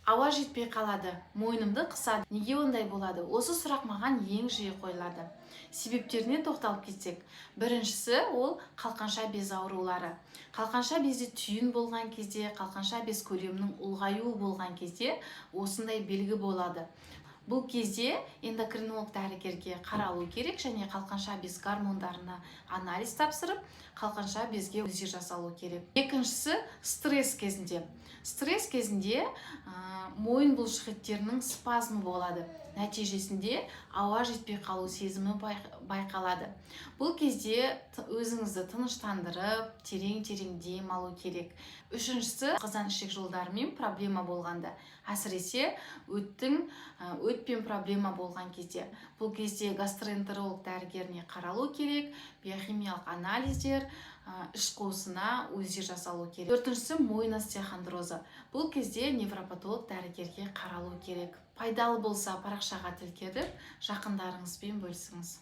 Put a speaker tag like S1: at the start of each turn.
S1: Ауа жетпей қалады, мойнымды қысады, неге ондай болады? Осы сұрақ маған ең жиі қойылады. Себептеріне тоқталып кетсек, біріншісі — ол қалқанша без аурулары. Қалқанша безде түйін болған кезде, қалқанша без көлемінің ұлғаюы болған кезде осындай белгі болады. Бұл кезде эндокринолог дәрігерге қаралу керек және қалқанша без гормондарына анализ тапсырып, қалқанша безге УЗИ жасалу керек. Екіншісі — стресс кезінде. Стресс кезінде мойын бұлшықеттерінің спазмы болады, нәтижесінде ауа жетпей қалу сезімі байқалады. Бұл кезде өзіңізді тыныштандырып, терең-терең дем алу керек. Үшіншісі — асқазан ішек жолдарымен проблема болғанда, әсіресе өтпен проблема болған кезде. Бұл кезде гастроэнтеролог дәрігеріне қаралу керек, биохимиялық анализдер, іш қуысына УЗИ жасалу керек. Төртіншісі — мойын остеохондрозы. Бұл кезде невропатолог дәрігерге қаралу керек. Пайдалы болса, парақшаға тіркеліп, жақындарыңызбен бөлісіңіз.